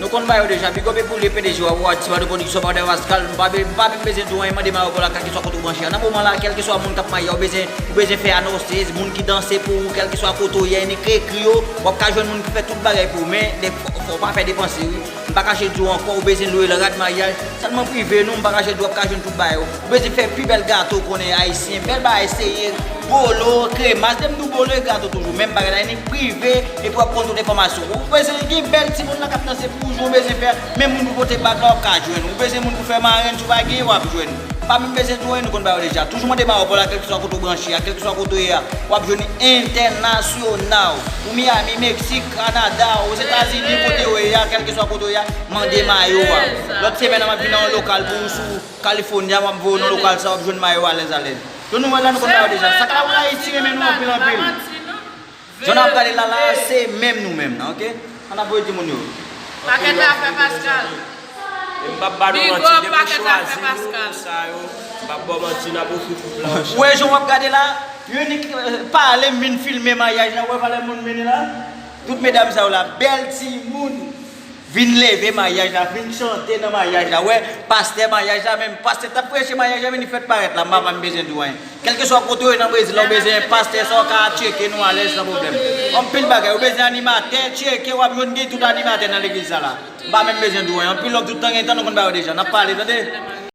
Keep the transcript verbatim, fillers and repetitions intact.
Nou konn ba yo deja, big up epi w, le P D G w, atis Mado Pwodiksyon, Mado Pascal, m pa be-, m pa menm bezwen di w anyen, mande Mayo Paul la, kèlkeswa kote w branche a. Nan moman la, kèlkeswa moun k ap maye a, w bezwen, w bezwen fè anòsez, moun ki danse pou ou, kèlkeswa kote w ye, nik ekri yo, w ap ka jwenn moun ki fè tout bagay pou ou, men de, fò, fò w pa fè depanse, wi. M pa kache di w ankò, ou bezwen lwe l, rad maryaj, sèlman prive nou, m pa kache di w ap ka jwenn tout bagay yo. Ou bezwen fè pi bèl gato, konnen ayisyen, bèl bagay, seye, bolo, kremas, lè m di w bolo e gato toujou, menm bagay la, nik prive, epi w ap konn tout enfòmasyon. Ou bezwen gen bèl timoun nan k ap danse pou ou, jan w bezwen fè, menm moun pou pote bag la, w ap ka jwenn. Ou bezwen moun pou fè marenn, si w pa genyen, w ap jwenn. Pa menm bezwen di w anyen, nou konn ba yo deja. Toujou mande Mayo Paul la, kèlkeswa kote w branche a, kèlkeswa kote w ye a, w ap jwenn li entènasyonal. Ou Miami, Meksik, Kanada, Ozetazini, kote w ye a, kèlkeswa kote w ye a, mande mayo a. Lòt semèn nan, m ap vin nan yon lokal pou ou sou California, m ap voye w nan lokal sa, w ap jwenn mayo alèz alèz. Yo nou wè la, nou konn ba yo deja. Sa k ap Ayiti renmen nou anpil, anpil. Jan n ap gade la, la, se menm nou menm nan, oke? Ann ap voye timoun yo. Pakèt afè Pascal. E m p ap ba nou manti, depi w chwazi nou konsa yo, m p ap ba w manti, n ap ofri koup la, monchè. Ou wè jan w ap gade la, yo nik, eh, pale m vin filme maryaj la, ou wè valè moun mennen la? Tout medam sa yo la, bèl timoun. Vin leve maryaj la, vin chante nan maryaj la. Wè, pastè maryaj la, menm pastè t ap preche maryaj la, men li fèk parèt la, m pa menm bezwen di w anyen. Kèlkeswa kote w ye nan Brezil la, ou bezwen pastè sa, w ka tcheke nou alèz san pwoblèm. Anpil bagay, ou bezwen animatè, tcheke, w ap jwenn gen tout animatè nan legliz sa la. M pa menm bezwen di w anyen. Anpil lòv, tout tan gen tan, nou konn ba yo deja. N ap pale, tande.